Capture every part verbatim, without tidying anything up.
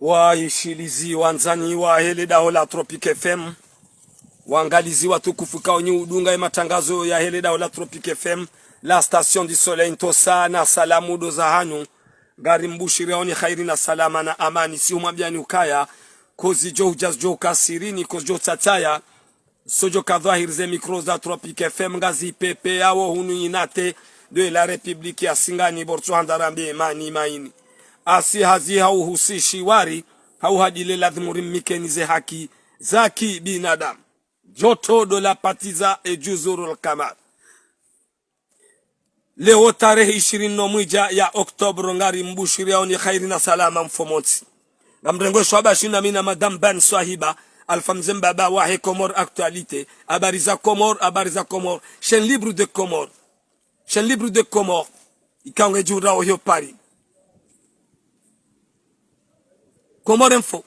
Wahishilizi wandzani wahe le daho la Tropic F M, wangalizi watukufu kaonyi udunga ye matangazo yahe le daho la Tropic F M, la station du soleil, ntsosa na salamu ndo zahanyu. Ngari mbushiriyaoni khairi na salama na amani, si humwambiani ukaya, kozi djo hudja djo kasirini, kozi djo tsataya, sodjo ka dhwahiri ze mikro za Tropic F M ngazi pepeyawo hunu inate de la République ya Singani, bortso handzarambe mani maini. Asi hazi hau husishi wari, hau hadile ladhimu rimnikeni ze haki za kibinadamu. Joto ndo la patiza e Juzurul Kamar. Leo tarehi ishirini no mwidja ya Octobre, ngari mbushiriyaoni khairi na salama mfomontsi. Ngamrengwe shwaba shina mina Madame Ban Swahiba, Alpha Mze Mbaba wahe Comores Actualité, habari za Comores, habari za Comores, chaîne libre de Comores, chaîne libre de Comores, ikao ngedjihundrao hiyo Paris. Comores Info.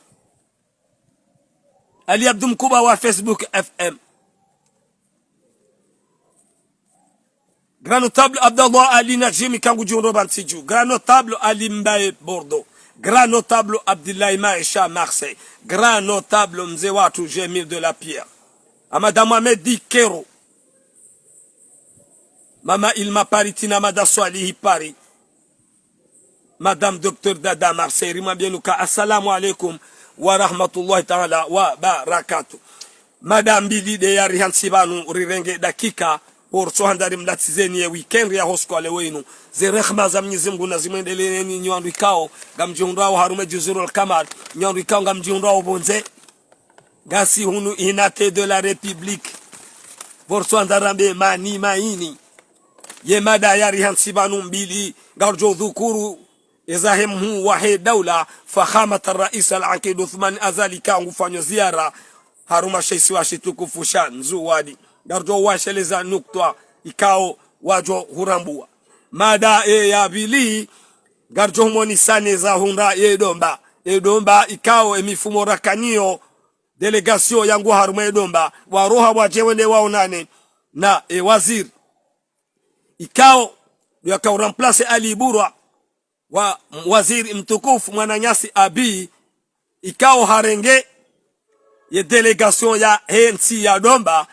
Ali Abdou Mkubwa wa Facebook F M. Grand Notable Abdallah Ali Najimi ikao ngudjihundrao Bantidju. Grand Notable Ali Mbaye Bordeaux. Grand Notable Abdillahi Maesha Marseille. Grand Notable Mze watru Jamil de la Pierre. Amada Mohamed Kero. Mama Ilma Paris, Tina Mada Swalihi Paris. Madame Docteur Dada Marseille, rimwambieni uka assalamu alaikum wa rahmatullahi ta'ala wa barakatuh. Mada mbili de yari hantsi pvanu rirenge dakika, portso handza rimlatsizeni ye weekend ya hoskwale wenu. Ze rehma za Mnyezi Mngu nazimwendeleeni nyi wandru ikao ngamdjihundrao harumwa Juzurul Kamar, nyi wandru ikao ngamdjihundrao pvondze. Ngasi hunu inate de la République. Portso handzarambe mani maini. Ye mada yari hantsi pvanu mbili, ngarudjo dhukuru eza he mhuu wahe daula, Fakhamat Rais Al-Aqid Uthman Azali ikao ngufanyo ziara harumwa she isiwa shitukufu sha Ndzuwani. Ngarudjo washeleza nukta ikao wadjo hurambua. Mada e ya pvili, ngarudjo humonisani eza hundra ye Domba. E Domba ikao e mifumo rakaniyo, délégation yangu harumwa e Domba, waroha wadje wende waonane na e waziri ikao ndo yakao remplacer Ali Iburwa, wa waziri mtukufu mwananyasi Abi, ikao harenge ye délégation yahe ntsi ya Domba,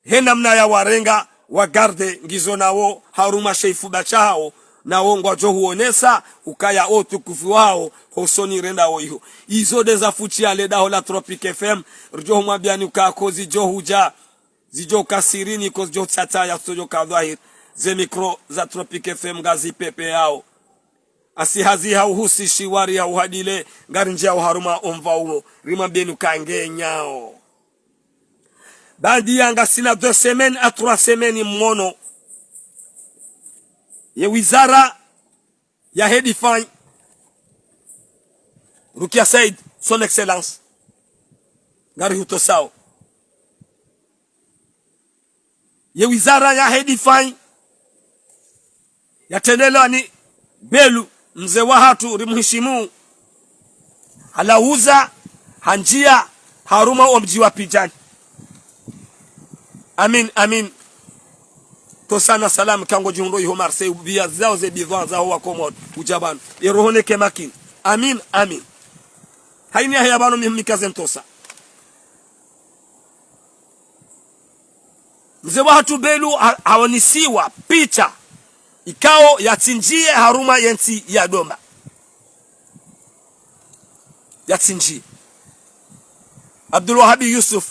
he namna yawarenga wa garde ngizo nawo harumwa she ifuba shahawo, nawo ngwadjo huonesa ukaya o utukufu wawo hosoni rendawo iho. Izo de za futi ya le daho la Tropic F M, ridjo humwambiani uka kozi djo hudja, zidjo kasirini, kozi djo tsataya, sodjo ka dhwahiri. Ze mikro za Tropic F M ngazi pepeyawo. Asi hazi hau husishi wari hau hadile, ngari ndjiyawo harumwa omva uwo, rimwambieni uka ngenyao. Bandi ya ngasina deux semaines à trois semaines mmono. Ye wizara yahe défense, Rukia Said, son excellence. Ngari hutosao. Ye wizara yahe défense, yatrendelwa ni Belu, mze wahatru rimuhishimu. Halauza, handjiya, harumwa omdji wa Pidjani. Amin, amin. Ntsosa na salamu ikao ngodjihundrao iho Marseille, ubiya zao ze bidhwaa zaho wa Komori, udja pvanu. Ye roho neke makini. Amin, amin. Haini yahe ya pvanu mi humikaze ntsosa. Mze wahatru Belu ha-, haonisiwa picha ikao yatsindjiye harumwa ye ntsi ya Domba. Yatsindjiye. Abdul Wahabi Yusuf,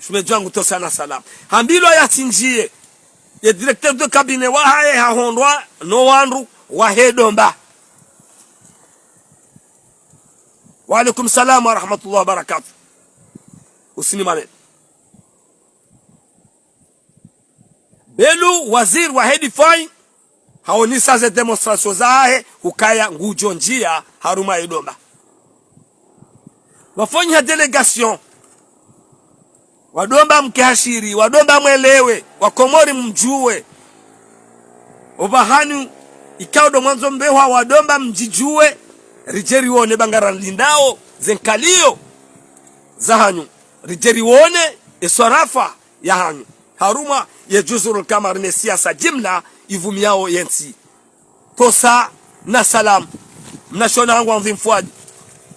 shemedji wangu, ntsosa na salamu. Hambilwa yatsindjiye. Ye directeur de cabinet wahahe hahondrwa no wandru wahe Domba. Wa alaikum salam wa rahmatullahi wa barakatuh. Usini maneno. Belu, waziri wahe défense, haonesa ze démonstration zahe, hukaya ngudjo ndjiya harumwa ye Domba. Wafanyiha délégation. Wa Domba mke hashiri, wa Domba mwelewe, wa Komori mdjuwe. Opvahanu ikao ndo mwandzo mbehwa wa Domba mdjidjuwe, ridje riwone ba ngaranlindao ze nkaliyo zahanyu. Ridje riwone e swarafa yahanyu harumwa ye Juzurul Kamar ne siasa jimla ivumiyao ye ntsi. Ntsosa na salamu. Mnashioni hangu Andhim Fwadi.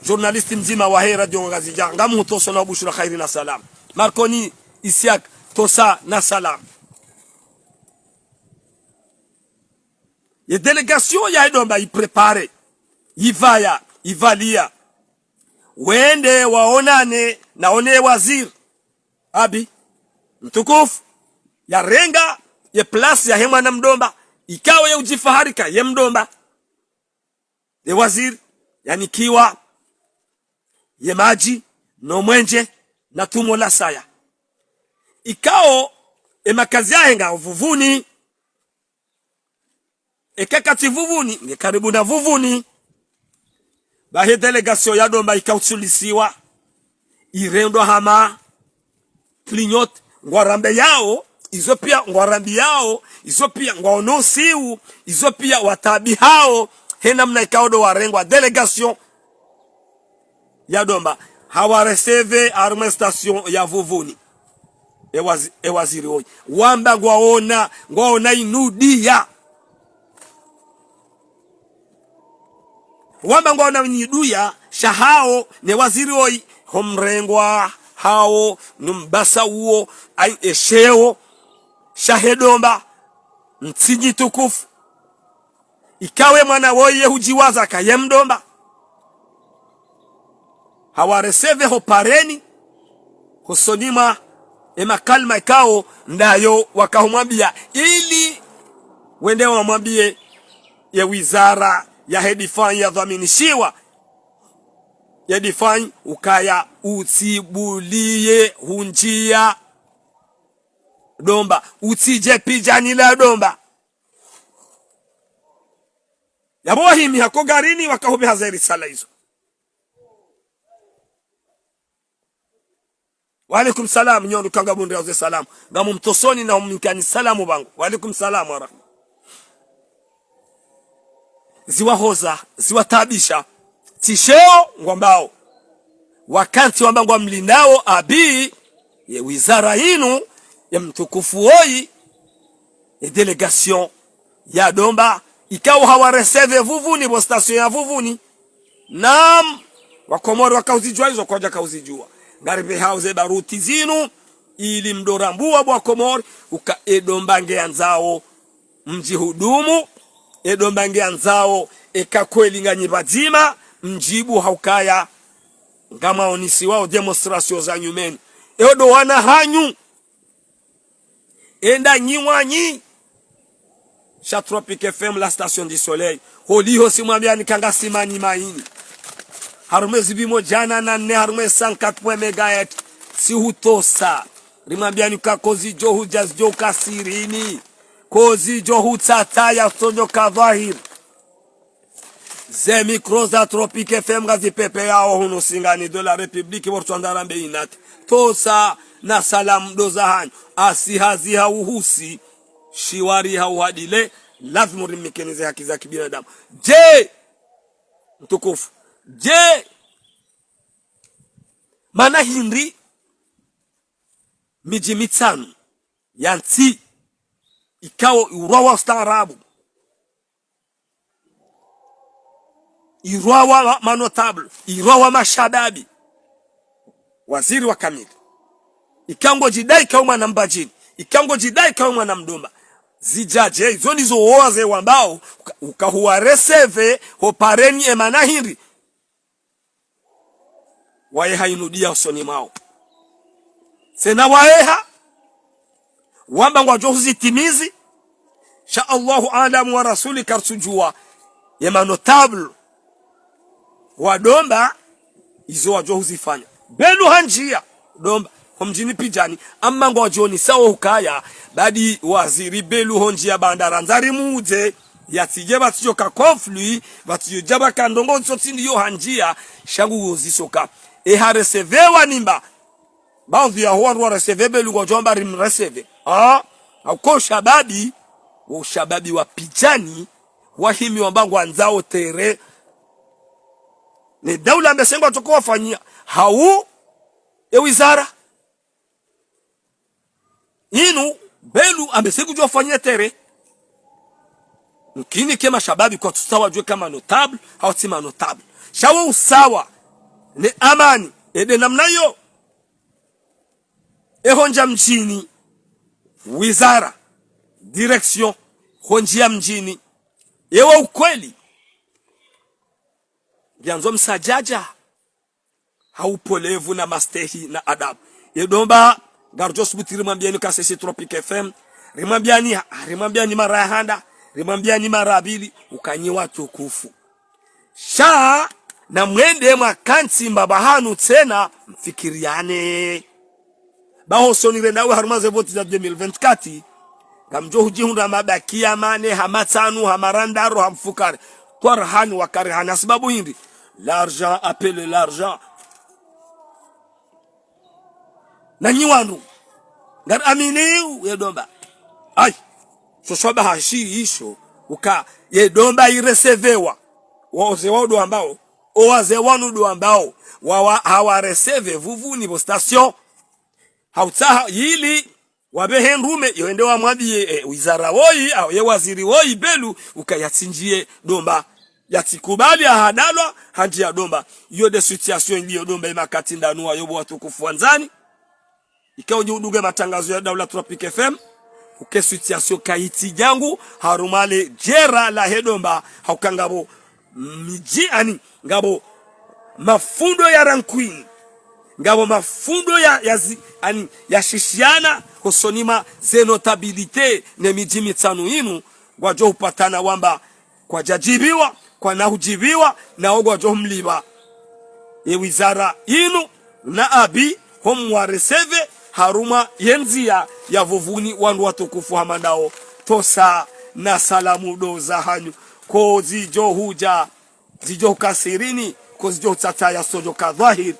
Journaliste mdzima wahe Radio Ngazidja, ngamhutoso na ubushura khairi na salam. Marconi Isiak, tosa na salam. Ye délégation yahe Domba yiprépare, yivaya, yivalia. Wende waonane na one waziri. Abi, mtukufu, yarenga ye place yahe mwana mdomba, ikao ye udjifaharika ye mdomba. Ye waziri yanikiwa ye madji, no mwenje, na tumo la saya. Ikao ye makazi yahe nga Vuvuni. Eka katsi Vuvuni, nge karibu na Vuvuni. Bahi délégation ya Domba ika utsulisiwa, irendwa hama clignote, ngwarambiyao, izo pia ngwarambiyao, izo pia ngwaonosiu, izo pia watabihao, he namna ikao ndo warengwa délégation ya Domba. Hawa recevé harumwa station ya Vuvuni. E wazi-, e waziri woyi. Wamba ngwaona, ngwaona inudiya. Wamba ngwaona inudiya, sha hao, ne waziri woyi, ho mrengwa, hao, numbasa uwo, ai, esheo, shahe Domba, ntsi nyi tukufu. Ikao ye mwana woyi ye hudjiwaza ka ye mdomba. Hawa recevé ho pareni, hosoni mwa e makalima ikao ndayo wakahumwambia, ili wende wamwambie ye wizara yahe défense yadhwaminishiwa ye défense ukaya utsibulie hunjia Domba, utsidje pidjani la Domba. Yapvo wahimi hako garini wakahubiha ze risala izo. Wa alaikum salam, nyondo kanga bundi auze salamu. Ngamu mtosoni na umnikani salamu bangu. Wa alaikum salam wa rahma. Ziwahoza, ziwatabisha. Tsi sheo ngwambao. Wakantsi wamba ngwamlindao abi, ye wizara inu, ye mtukufu woyi, ye délégation ya Domba, ikao hawa recevé Vuvuni, pvo station ya Vuvuni. Naam, Wakomori wakauzidjua izo, kwadja kauzidjua. Ngaripvehao ze baruti zinu, ili mdorambua bo Wakomori, uka e Domba nge yandzao mdjihudumu, e Domba nge yandzao, eka kweli nganyi pvadzima, mdjibu ha ukaya, ngamwaonisiwao démonstration za nyumeni. Ewo ndo wana hanyu. Enda nyi wanyi. Sha Tropic F M, la station du soleil. Holiho simwambiani ka ngasi mani maini. Harumwa zipvimo djana na nne, harumwa cent quatre point un mégahertz. Si hutosa. Rimwambiani ka kozidjo hudja zidjo ka sirini. Kozidjo hutsatsa ya sodjo ka dhwahiri. Ze micro za Tropic F M ngazipvepveyao hunu Singani de la République, pvo rutsuandza rambe inati. Tosa na salamu ndo za hanyu. Asi hazi ha uhusi, shiwari ha uhadile, lazimu rimikenize haki za kibinadamu. Je, mtukufu, je, mana hindri midji mitsanu ya ntsi ikao urwawa ustaarabu, irwawa ma-, manotable, irwawa mashababi. Waziri wa kamili. Ika ngodjidai ka we mwana Mbadjini. Ika ngodjidai ka we mwana Mdomba. Zidjadje, izo ndizo wo wazee wambao, uka-, ukahuwa recevé, ho pareni emana hindri. Wayeha inudiya usoni mwawo. Tsena wayeha, wamba ngwadjo huzitimizi, sha Allahu aalamu wa rasuli karitsudjuwa, ye manotable wa Domba, izo wadjo huzifanya. Belu handjiya, Domba, ho mdjini Pidjani, amma ngwadjo nisawo hukaya, badi waziri Belu hondjiya bandara ndzari mudze, yatsidje pvatsidjo ka conflit, pvatsidjo dja pvaka ndrongoo ntso tsi ndiyo handjiya, sha ngu wozisoka. E ha recevéwa nimba. Baadhwi yaho wandru wa recevé Belu ngwadjo wamba rimrecevé. Ah, hauka ushababi, wo ushababi wa Pidjani, wahimi wamba ngwandzao terrain. Ne daula mbese ngwadjo ko wafanyiya. Hau, e wizara. Inu, Belu ambese kudjo fanya terrain. Mkini ke mashababi kwatsu sawa djuwe ka manotable, hau tsi manotable. Sha wo usawa, ne amani. Ede namna iyo, e hondja mdjini, wizara, direction, hondjiya mdjini, ewa ukweli, ngiyandzo msadjadja ha upolevu na mastehi na adabu. Ye Domba, ngaridjo subuti rimwambiyeni ka sisi Tropic F M, rimwambiyeni, rimwambiyeni mara ya handa, rimwambiyeni mara ya pvili, uka nyi watukufu. Sha, namwende mwakantsi mbapvi hanu tsena, mfikiriyane. Ba hosoni renda we harumwa ze voti za deux mille vingt-quatre, ngamdjo hudjihundra mabakiya mane, ha matsanu, ha marandaru, ha mfukare. Twarahani wakarihani, ha sababu hindri? L'argent appelle l'argent. Na nyi wandru, ngari aminiyo ye Domba. Ayi, sho swabaha shi isho, uka ye Domba irecevewa. Wazee wao ndo wambao, o wazee wanu ndo wambao, wa, wa, hawareceve Vuvuni pvo station. Hautsaha yili, wapvehe ndrume, yo ende wamwambiye, e, wizara woyi, au ye waziri woyi, Belu, uka yatsindjiye Domba. Yatsikubali ahadalwa, handjiya Domba. Iyo nde situation iliyo Domba ye makati ndanu wayo bo watukufu wandzani. Ikao udji udunge matangazo ya Daula Tropic F M, uke situation kayitsi djangu, harumwa le djera lahe Domba, hauka ngapvo midji ani, ngapvo mafundo ya rankwini, ngapvo mafundo ya, ya zi-, ani, ya shishiyana, hosoni mwa ze notabilité ne midji mitsanu inu, ngwadjo hupatana wamba kwadjadjibiwa, kwana hudjibiwa, na wo ngwadjo humlipva. Ye wizara inu, na abi, ho mwareceve, harumwa ye ndziya ya Vuvuni wandru watukufu hama ndawo, tosa na salamu ndo zahanyu, ko zidjo hudja, zidjo huka sirini, ko zidjo hutsatsa ya sodjo ka dhwahiri.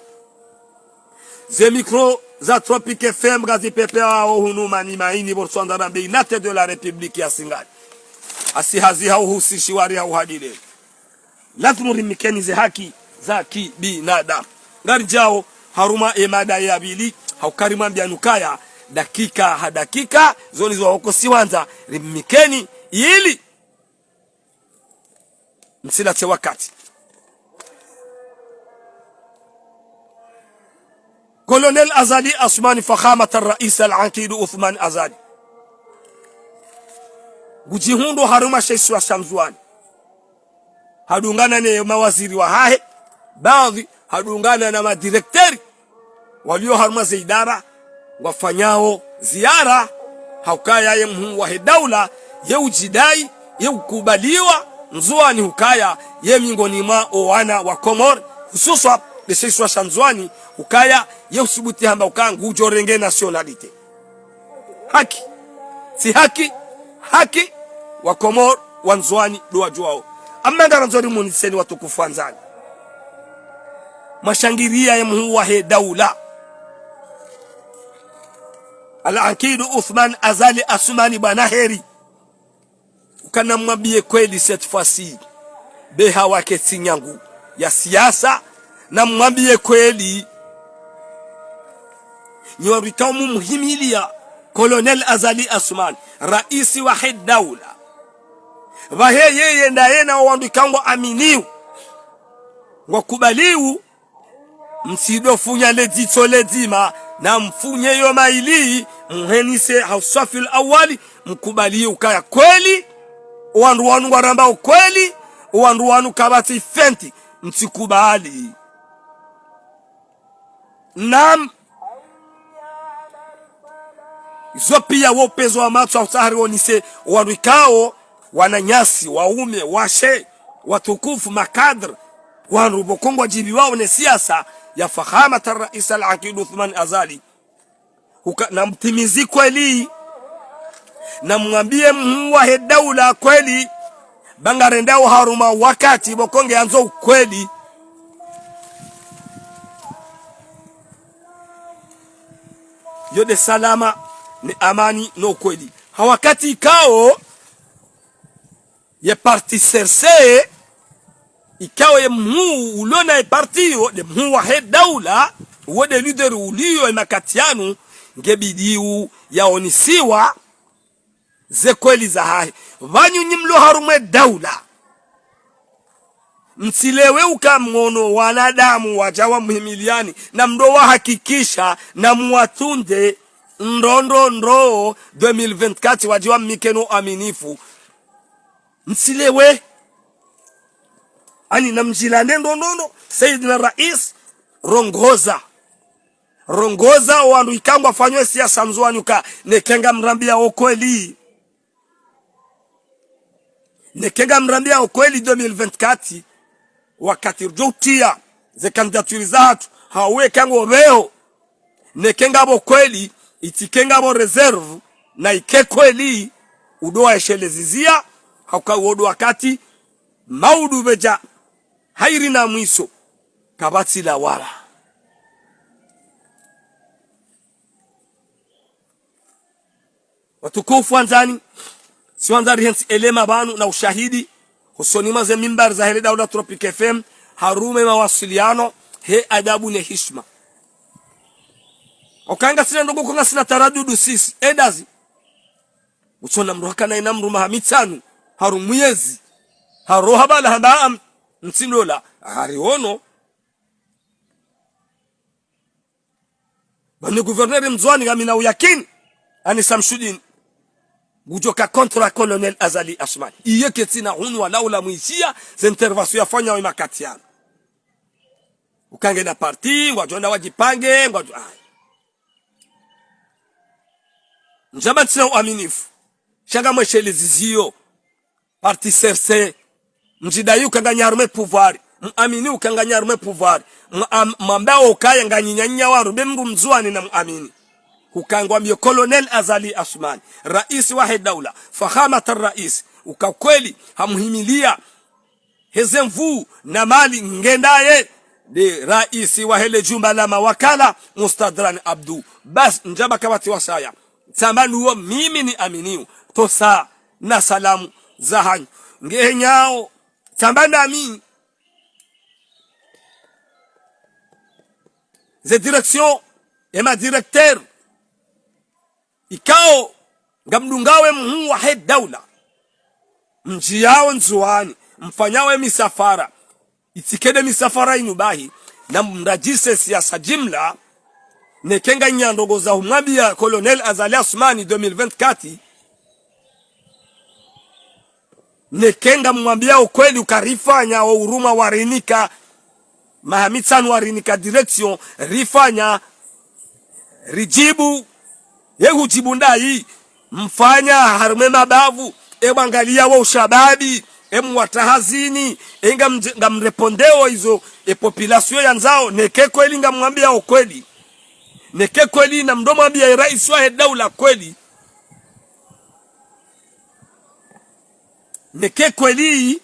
Ze micro za Tropic F M ngazipepewao hunu Manimaini, Botswana, Rambe, Unité de la République ya Singani. Asi hazi ha uhusishiwa ri ha uhadile. Lazimu rimikeni ze haki za kibinadamu. Ngaridjao harumwa ye mada ya pvili, hauka rimwambiyani ukaya, dakika ha dakika, zo nizo hoko siwandza, rimikeni, ili msilatse wakati. Colonel Azali Assoumani, Fakhamat al-Rais al-Aqid Uthman Azali, ngudjihundro harumwa she isiwa sha Ndzuwani. Hadungana ne mawaziri wahahe, baadhwi hadungana na madirekteri waliyo harumwa ze idara, ngwafanyao ziara, haukaya ye mhuu wahe daula, ye udjidai, ye ukubaliwa Ndzuwani hukaya ye mingoni mwa o wana wa Komori, hususwa nde she isiwa sha Ndzuwani, hukaya ye usubuti hamba uka ngudjo renge nationalité. Haki. Tsi haki, haki, wa Komori, wa Ndzuwani, ndo wadjuwao. Amma ngarandzo rimuniseni watukufu wandzani. Mwashangiriya ye mhuu wahe daula, Al-Aqid Uthman Azali Assoumani, bwana heri. Uka namwambiye kweli cette fois-ci. Beha wake tsi nyangu ya siasa, namwambiye kweli. Nyi wandru ikao mumuhimiliya Colonel Azali Assoumani, raisi wahe daula, pvahe yeye ndaye na wandru ikao ngwa aminiyo, ngwa kubaliyo, mtsidjo funya le dzitso ledzima, na mfunye yo mayili, muhenise ha uswafi al-awwali, mkubali ukaya kweli, o wandru wanu ngwaramba ukweli, o wandru wanu kapvatsi fenti, mtsikubali. Naam, izo piya wo upvenuzo wa matso ha utsaha rionese o wandru ikao, wananyasi, waume, washe, watukufu, makadre, wandru pvoko ngwadjibiwao ne siasa ya Fakhamat al-Rais al-Aqid Uthman Azali. Uka, namtimizi kweli, namwambiye mhuu wahe daula kweli, ba ngarendao harumwa wakati pvoko ngeyandzo ukweli. Yo nde salama, ne amani, no ukweli. Ha wakati ikao, ye parti C R C, ikao ye mhuu uliona ye parti yo, nde mhuu wahe daula, wo nde leader uliyo ye makati yanu, nge bidiyo yaonesiwa ze kweli zahahe. Pvanu nyi mlo harumwa ye daula, Mtsilewe uka mwono wanadamu wadja wamuhimiliani, na mdo wahakikisha, na muwatunde, ndro ndro ndro, deux mille vingt-quatre wadje wammikeni uaminifu. Mtsilewe. Ani na mdjilande ndro ndro ndro, Sayyidina Rais, rongoza. Rongoza wandru ikao ngwafanyao siasa Ndzuani uka, neka ngamrambiao ukweli. Neka ngamrambiao ukweli deux mille vingt-quatre, wakati ridjo utria ze candidature zahatru, hau eka ngopveho. Neka ngapvo kweli, itsike ngapvo réserve, na ike kweli, udo waeshelezizia, hauka uwo ndo wakati, maudu pvedja, hairi na mwiso, kapvatsi lawama. Watukufu wandzani, si wandza rihentsi elema pvanu na ushahidi, hosoni mwa ze mimbari zahe le Daula Tropic F M, harumwa ye mawasiliano, he adabu ne hishima. Uka ngasina ndrongoo ko ngasina taradudu sisi, endazi. Utsona mdru hakana ina mdru maha mitsanu, harumwa yezi, haroha pvala hamba am, ntsi ndola, hariono. Pvanu gouverneur Mndzuani ngamina uyakini, ani Samsudini, ngudjo ka contre Colonel Azali Assoumani. Iye ketsina hunu wala ula mwishia, ze intervention yafanya wa imakati yanu. Uka ngena parti, ngwadjo na wadjipange, ngwadjo, ah. Ndjamba ntsina uaminifu. Sha ngamweshelezizio. Parti C R C, mdjidai uka nganyi harumwa ye pouvoir, mwamini uka nganyi harumwa ye pouvoir, mwa-, am-, mwamba ukaya nganyi nyanya wandru, be mdru Mndzuani na mwamini. Uka ngwambio Colonel Azali Assoumani, raisi wahe daula, fakhamat ar-rais, uka kweli, hamuhimilia, heze nvuu na mali ngendaye, nde raisi wahe le djumba la mawakala, Mustadran Abdou. Bas, ndjamba kapvatsi wasaya. Tsamba nuwo mimi niaminio, tosa na salamu zahanyu. Ngehenyao, tsamba ndami, ze direction, ema directeur, ikao, ngamdungao ye mhuu wahe daula. Mdjiao Ndzuani, mfanyao ye misafara. Itsike nde misafara inu bahi, na mradjise siasa jimla, neka nganyi na ndrongoo za humwambia Colonel Azali Assoumani deux mille vingt-quatre, neka ngamwambiao ukweli uka rifanya wo urumwa warinika, maha mitsanu warinika direction, rifanya, ridjibu, ye hudjibu ndayi, mfanya harumwa ye mabavu, e mwangalia wo ushababi, e mwatra hazini, e ngam-, ngamrepondeo izo, e population yandzao, neka kweli ngamwambiao kweli. Neka kweli na mdo mwambia e raisi wahe daula kweli. Neka kweli,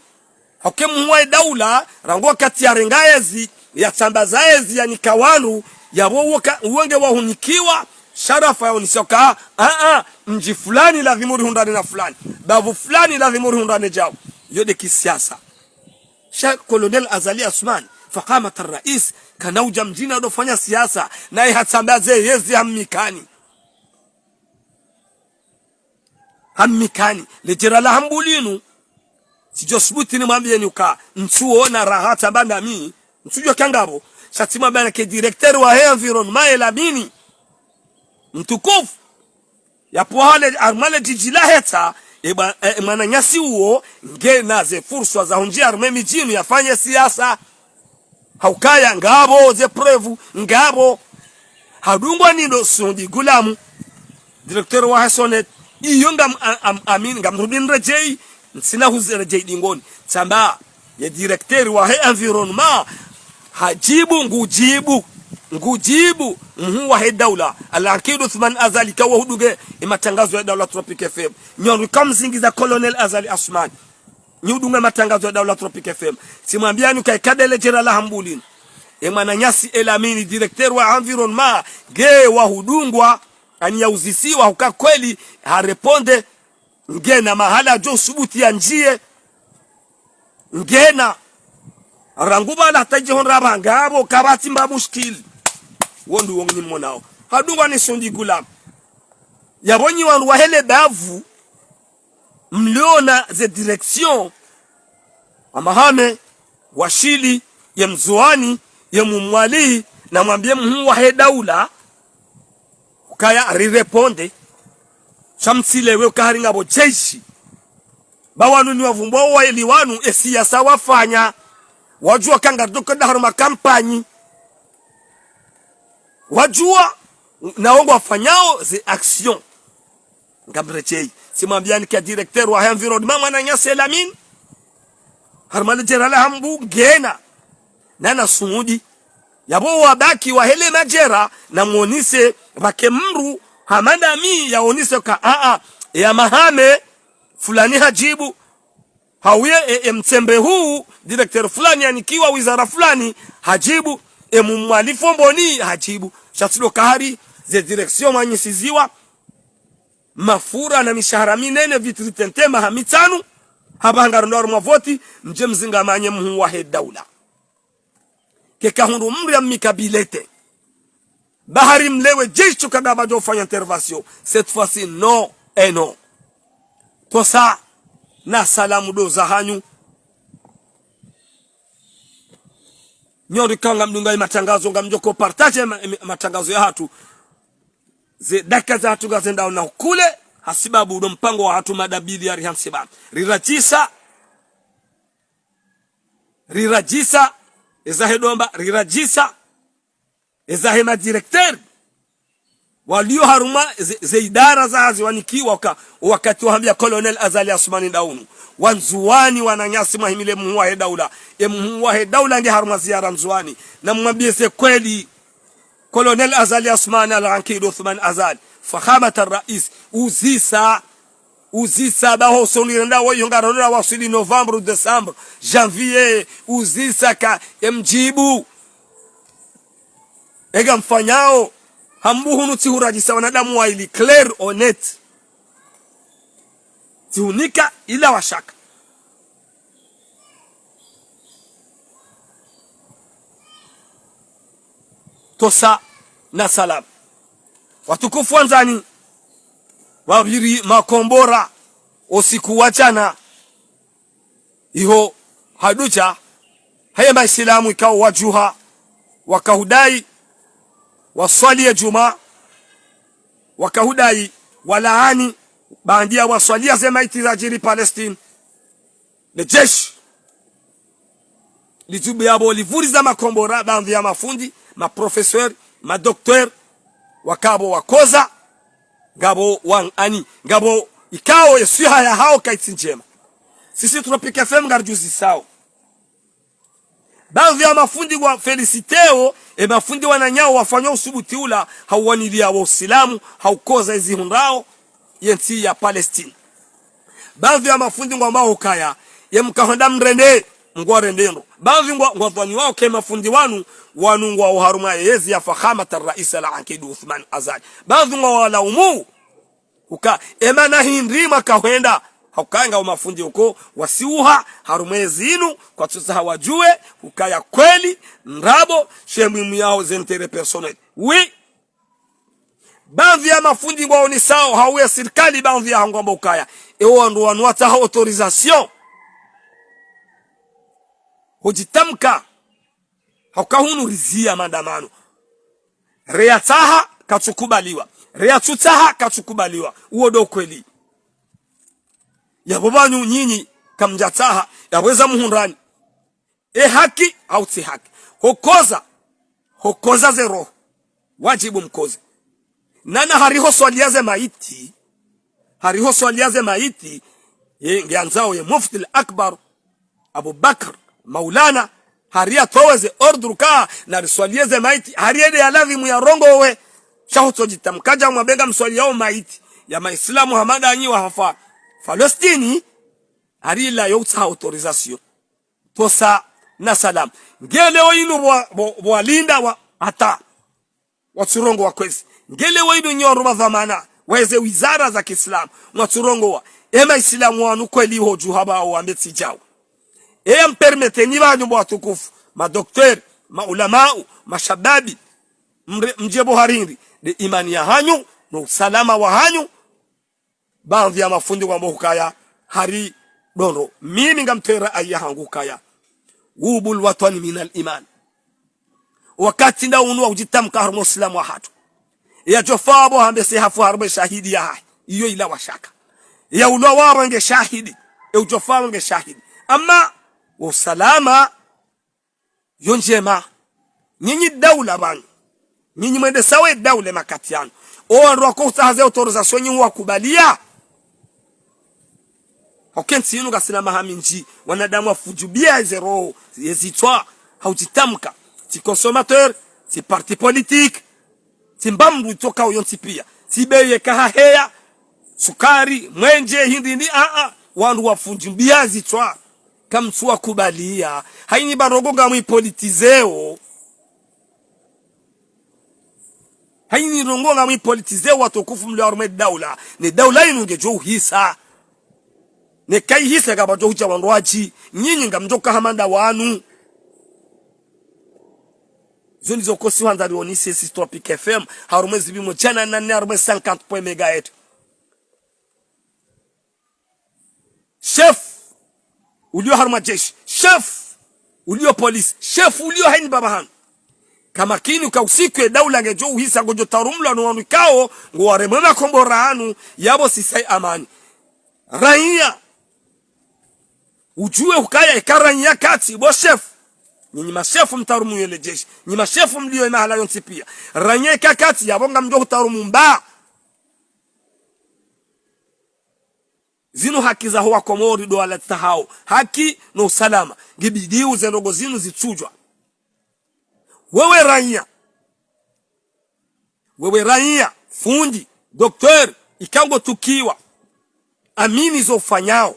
hauka ye mhuu wahe daula, rangu wakati yarenga yezi, yatsambaza yezi, yanika wandru, yapvo woka, uwo nge wahunikiwa, sharafa yaonesa uka, a, a, mdji fulani lazimu rihundrane na fulani, bavu fulani lazimu rihundrane djao. Yo nde kisiasa. Sha Colonel Azali Assoumani, fakhamat ar-rais, kana udja mdjini ado fanya siasa, naye hatsambaze yezi hammikani. Hammikani, le djera la Hambulinu. Tsidjo subuti nimwambieni uka, ntsuona raha tsamba ndami, ntsudjo ka ngapvo, sha tsimwambia neka directeur wahe environnement Elamine. Mtukufu. Yapvo hale, harumwa le djidji la Hetsa, e bwa-, e, e mwananyasi uwo, ngena ze furswa za hundjia harumwa ye midji inu yafanye siasa. Haukaya, ngapvo ze preuve, ngapvo. Hadungwa ni ndo Sundi Gulamu, directeur wahe Sonet, iyo ngam-, am-, am-, amini, ngamrudi nredjei, ntsina huze redjei dingoni. Tsamba, ye directeur wahe environnement, hadjibu, ngudjibu, ngudjibu, mhuu wahe daula, Al-Akid Othman Azali, kawo hudunge, ye matangazo ya Daula Tropic F M. Nyi wandru kamzingiza Colonel Azali Assoumani. Nyi udunga matangazo ya Daula Tropic F M. Tsimwambiani uka ikadele djera la Hambulinu. E mwananyasi Elamine, directeur wa environnement, nge wahudungwa, ani yauzisiwa, huka kweli, hareponde, ngena mahala djo subuti yandjie, ngena, rangu pvala hata djihondra pvanga apvo, kapvatsi mba mushkili. Wo ndu wo nyi mmonao. Hadungwa ni Sundi Gulamu. Yapvo nyi wandru wahe le bavu, mliona ze direction, amahame, Washili, ye Mndzuwani, ye Mmwali, namwambiye mhuu wahe daula, ukaya rireponde, sha mtsilewe uka hari ngapvo jeshi. Ba wanu ni wavumbwa wayili wanu, e siyasa wafanya. Wadjuwa ka ngaridjo kwenda harumwa kampanyi. Wadjuwa, na wo ngwafanyao ze action. Ngamredjeyi. Tsimwambiyani ka directeur wa environnement mwananyasi Elamine. Harumwa le jera la Hambu ngena. Nana Suudi. Yapvo wabaki wahe le majera namwonise pvwake mdru hama ndami yaonise ka a a. Ya Mahame fulani hadjibu. Hauye e, e Mtsembe huu, directeur fulani yanikiwa wizara fulani, hadjibu, e Mmwali Fomboni, hadjibu. Sha tsi ndo ka hari, ze direction mwanyisiziwa, mafura na mishahara minene, vitritente maha mitsanu, hapvaha ngarondo harumwa voti, mdje mzingamanye mhuu wahe daula. Keka hundru mdru ya mmika bilete. Ba hari mlewe jeshi uka ngapvadjo fanya intervention. Cette fois-ci, non et non. Tosa, na salamu ndo zahanyu. Nyondo ka ngamdunga ye matangazo, ngamdjo ko partager ma-, ma-, matangazo yahatru. Ze dakika zahatru ngazendao na hukule, hasibabu ndo mpango wahatru madabili yari hantsi pvanu. Riradjisa, riradjisa, eza he domba, riradjisa, eza he ma directeur. Walio harumwa ze, ze idara za hazi wanikiwa uka, wakati wahambiya Colonel Azali Assoumani Ndaunu. Wandzuwani wananyasi mwahimile mhuu wahe daula. E mhuu wahe daula nge harumwa ziyara Ndzuwani. Namwambiye ze kweli. Colonel Azali Assoumani Al-Ankid Othman Azali. Fakhamat al-Rais. Uzisa. Uzisa ba ho soni renda wo yo ngarondo waswili novembre, décembre, janvier, uzisa ka emdjibu. Eka mfanyao, Hambu hunu tsihuradjisa wanadamu wayili clair, honnête. Tsihunika ila washaka. Tosa na salam. Watukufu wandzani, wapviri makombora usiku wa djana, iho hadudja, haye maisilamu ikao wadjuha, wakahudai, waswali ye djuma, wakahudai, walaani, baanda ya waswali ya ze maiti zadjiri Palestine. Le jeshi lidjubu yapvo livuriza makombora, baadhwi ya mafundi, ma professeur, ma docteur, wakapvo wakoza, ngapvo wangani, ngapvo ikao ye swiha yahao kayitsi ndjema. Sisi Tropic F M ngaridjuzisao. Baadhwi ya mafundi ngwa féliciteo, e mafundi wananyao wafanya usubuti ula, hauwaniliya wo usilamu, haukoza ezihundrao, ye ntsi ya Palestine. Baadhwi ya mafundi ngwambao ukaya, ye mkahonda mrende, ngwarende ndro. Baadhwi ngwa, ngwadhwaniwao ke mafundi wanu, wanu ngwao harumwa yezi ya Fakhamat al-Rais al-Ankid Othman Azali. Baadhwi ngwawalaumu, uka, emana hindri mwakahwenda, haukaya ngao mafundi uko, wasiuha, harumwa yezi inu, kwatsutsaha wadjuwe, ukaya kweli, ndrabo, she muhimu yao ze intérêt personnel. Oui, baadhwi ya mafundi ngwaonesao, hauye sirikali baadhwi yaho ngwambao ukaya. Ewo wandru wanu watsaha autorisation. Hudjitamka. Hauka hunu riziya maandamano. Reyatsaha katsukubaliwa. Reyatsutsaha katsukubaliwa. Uwo ndo kweli. Yapvo pvanu nyinyi kamdjatsaha. Yapvo eza muhundrani. E haki, hau tsi haki. Hokoza, hokoza ze roho. Wadjibu mkoze. Nana hari hoswaliya ze maiti. Hari hoswaliya ze maiti. Ye, ngeyandzao ye Mufti al-Akbar, Abu Bakr, Maulana, hari yatowe ze ordre ka, nariswaliye ze maiti. Hari yende ya ladhimu yarongowe. Sha hutsodjitamka dja mwambe ngamswaliyao maiti. Ya maisilamu hama ndanyi wahafa Palestine. Hari ila yo utsaha autorisation. Tosa na salam. Nge leo inu pvwa, pvwa, pvwalinda wa, hata. Watsurongowa kwezi. Nge leo inu nyi wandru madhwamana, waheze wizara za kiislamu. Mwatsurongowa. E maisilamu wanu kweli hodjuha pvao wambe tsi djao. E ya mpermete nyi pvanu pvwa watukufu. Ma docteur, ma ulamau, ma shababi. Mre, mdje pvo hari hindri. Nde imani yahanyu, no usalama wahanyu. Baadhwi ya mafundi ngwambao ukaya hari ndo ndro. Mimi ngamtera aya hangu ukaya. Hubbu lwatwani mina liman. Wakati nda unu wa udjitamka harumwa usilamu wahatru. Yadjofaa bo hambe se hafu harumwa shahidi yahahe. Iyo ila washaka. Yaulwa wawe nge shahidi. E udjofaa nge shahidi. Ama, wo usalama, yo ndjema. Nyinyi daula pvanu. Nyinyi mwendesawo e daula makati yanu. O wandru wako utsaha ze autorisation nyinyi wakubalia. Hauka entsi yinu ngasina maha mindji, wanadamu wafudjubia eze roho, ye zitswa, ha udjitamka. Tsi consommateur, tsi parti politique, tsi mbambu tsoka uyo ntsi pia. Tsi beye kahaheya, sukari, mwenje, hindri hindri, a, a, wandru wafudjubia zitswa. Kamtsu wakubalia. Hayini ba ndrongo ngamwipolitizeo. Hayini ndrongo ngamwipolitizeo watukufu mlio harumwa e daula. Ne daula yinu ngedjo uhisa. Ne kayihisa kapvadjo hudja wandru wadji. Nyinyi ngamdjoka hama nda wanu. Zo ndizo kosi hwandza rionese si Tropic F M. Harumwa e zipvimo djana na nne harumwa e cinquante point megahertz. Chef ulio harumwa jeshi, chef ulio polisi, chef ulio hayini ba pvahanu. Kamakini uka usiku e daula ngedjo uhisa ngodjo tarumulwa no wanu ikao, ngo waremwe makombora yanu, yapvo sisa ye amani. Raiya, udjuwe ukaya eka raiya katsi, bo chef. Nyinyi ma chef mtarumuo le jeshi. Nyinyi ma chef mlio e mahala yontsi pia. Raiya eka katsi, yapvo ngamdjo hutarumu mba. Zinu haki zaho wa Komori ndo wala tsahao. Haki no usalama. Ngibidi uze ndrongo zinu zitsudjwa. Wewe raiya. Wewe raiya, fundi, docteur, ikao ngo tukiwa. Amini zo ufanyao.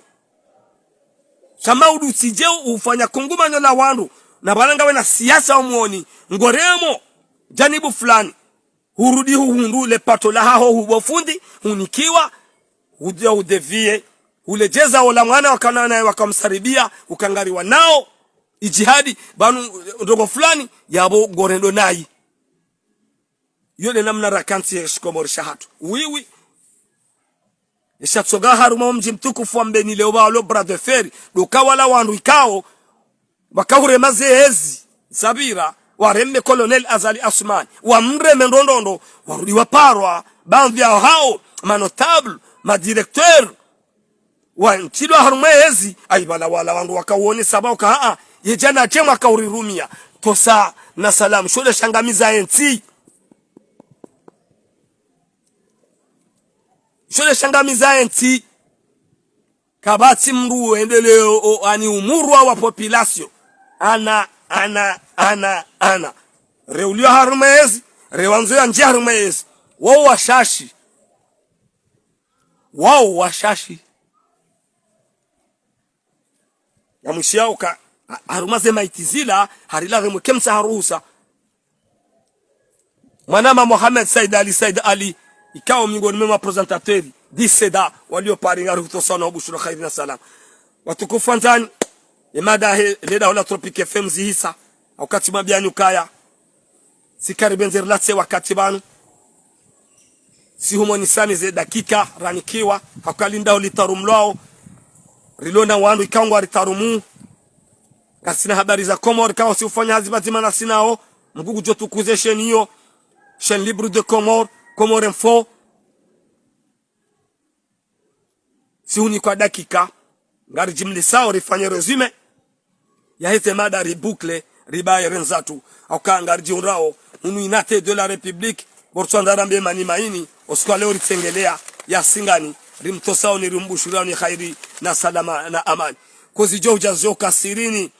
Sha maudu tsidje ufanya kungumanyo la wandru. Na pvanu ngawe na siasa omwoni. Ngoremo. Janibu fulani. Hurudi huhundru le pato lahaho hubo fundi, hunikiwa, hudja hudevie, huledjeza ola mwana wakana naye wakamsaribia, ukangariwa nao, idjihadi, pvanu ndrongo fulani, yapvo ngorendo nayi. Yo nde namna rakantsi ye shikomori shahatru. Oui, oui. Esha tsonga harumwa omdji mtukufu wa Mbeni leo pvalo bras de fer, ndo uka wala wandru ikao, wakahurema ze ezi, zapvira, wareme Colonel Azali Assoumani, wamreme ndrondrondro, warudi waparwa, bamvi yahao, ma notable, ma directeur, wantsilwa harumwa ezi, ayi pvala wala wandru wakawone sababu ka haa, ye djana djema wakaurirumia, tosa na salamu, sho nde shangamiza entsi. Sho nde shangamiza entsi. Kapvatsi mndru uendeleo o, ani umurwa wa population. Ana, ana, ana, ana. Reulio harumwa ezi, rewandzo yandjie harumwa ezi. Wao washashi. Wao washashi. Ya mwishiya uka, ha-, harumwa ze maiti zila, harila remwe kemsa haruhusa. Mwanama Mohamed Said Ali, Said Ali, ikao miongoni mwa ma présentateur, diseda, walio Paris ngari hutosa na ubushura khairi na salama. Watukufu wandzani, emada he, leda hula Tropic F M zihisa, wakati mabiani ukaya, si karibu nze rilatse wakati pvanu. Si humwa nisani ze dakika ranikiwa, hauka linda holitarumulwao, rilona wandru ikao ngwaritarumu. Kasina habari za Komori, kao si ufanya hazi pvadzima na sinao, Mngu ngudjo tukuze sheni iyo, chaîne libre de Comores, Comores Info. Si hunikwa dakika, ngaridjimlisao rifanye résumé ya heze mada ribouclé, ribaye renzatu, hauka ngaridjihundrao, hunu inate de la République, bo ritswandza rambe mani maini, osiku wa leo ritsengelea, ya singani, rimtosao ni rimbushurao ni khairi, na salama, na amani. Kozidjo hudja zo kasirini,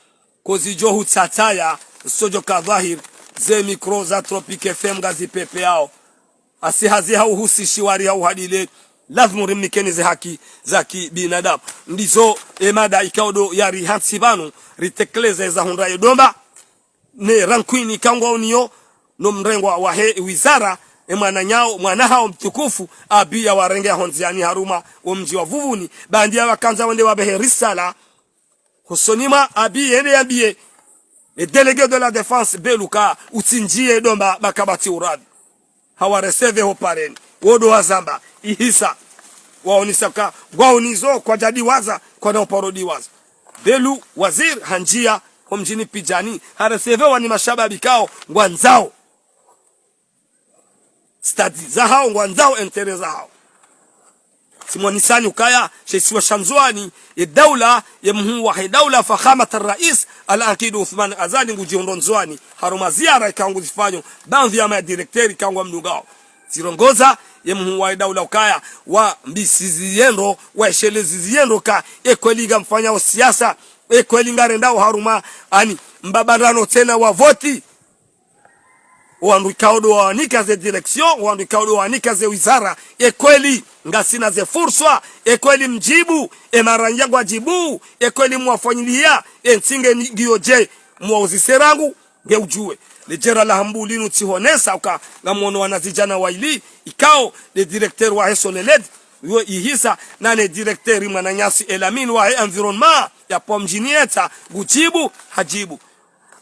kozidjo hutsataya, sodjo ka dhahir, ze micro za Tropic F M ngazipepeao. Asi hazi hauhusishiwa ri hauhadile, lazimu rimnikeni ze haki za kibinadamu. Ndizo emada ikao ndo yari hantsi pvanu, ritekeleze za hundra ye domba, ne rankwini ikao ngwaoniyo, no mrengwa wahe wizara, emwananyao, mwana hao mtukufu, Abi yawarenge ya hondziani harumwa, omdji wa Vuvuni, bandia wakandza wende wabehe risala, hosoni mwa Abi yende yambiye, e délégué de la défense Beluka, utsindjiye domba ba kapvatsi uradhi. Hawareseve ho pareni. Wodo wazamba, ihisa. Waonisa ka, ngwaonizo, kwadjadiwaza, kwana uparo diwaza. Belu, waziri, handjia, Ho mdjini Pidjani, ha recevoir wani mashababi ikao ngwandzao stade zahao, ngwandzao intérêt zahao. Tsimwonesani ukaya she isiwa sha Ndzuani, ye daula, ye mhuu wahe daula, Fakhamat Rais Al-Akid Uthman Azali ngudjihundro Ndzuani, harumwa ziara ikao nguzifanyo, baadhwi ya ma directeur ikao ngwamdungao. Zirongoza ye mhuu wahe daula ukaya, wambisizi yendro, waeshelezi ziyendro ka, ye kweli ngamfanyao siasa, ye kweli ngarendao harumwa, ani, mbabandrano tsena wa voti. Wandru ikao ndo wanika ze direction, wandru ikao ndo wanika ze wizara, ye kweli ngasina ze furswa, ye kweli mdjibu, ye maranya ngwadjibu, ye kweli mwafanyilia, ye ntsi nge ni-, ngiyo dje, mwauzise rangu, nge udjuwe. Le djera la Hambu linu tsihonesa uka ngamwono wanazidjana waili, ikao, le directeur wahe Sonelec, yo ihisa, na le directeur mwananyasi Elamine wahe environnement, yapvo mdjini Yeta, ngudjibu, hadjibu.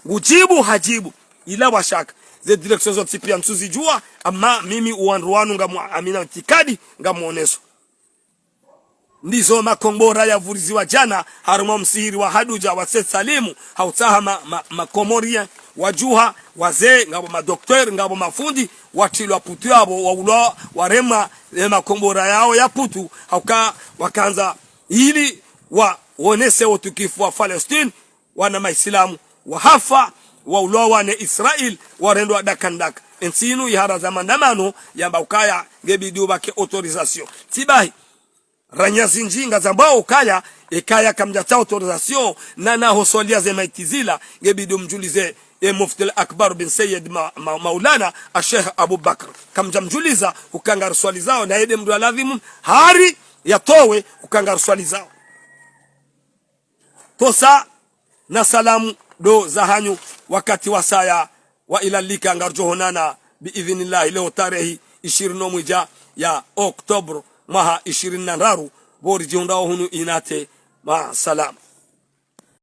Ngudjibu, hadjibu. Ila washaka. Ze direction zontsi pia ntsuzidjua, ama mimi uwandru wanu ngamwa-, amina itikadi, ngamwoneso. Ndizo makombora yavuriziwa djana, harumwa msihiri wa Hadudja wa Said Salimu, ha utsaha ma, ma, ma Comoriens, wadjuha, wazee, ngapvo ma docteur, ngapvo mafundi, watrilwa putu yapvo, waulwa, waremwa, e makombora yao ya putu, hauka wakandza ili wawonese utukufu wa Palestine, wana maislamu wahafa, waulwa wane Israel, warendwa daka ndaka. Entsi inu ihara za maandamano, yamba ukaya ngebidi ubake autorisation. Tsibahi, ranya zindji ngazambao ukaya, ekaya kamdjatsaha autorisation, na naho swalia ze maiti zila, ngebidi umdjulize, e Mufti al-Akbar bin Sayyid Ma-, Ma-, Maulana, al-Sheikh Abu Bakr. Kamdjamdjuliza, uka ngariswalizao, na yende mndru aladhimu, hari yatowe, uka ngariswalizao. Tosa na salamu ndo zahanyu wakati wasaya wa ilalika ngarudjohonana bi idhinillahi leo tarehi ishirini na mwedja ya Octobre mwaha ishirini na ndraru, pvo ridjihundrao hunu inate. Ma salam.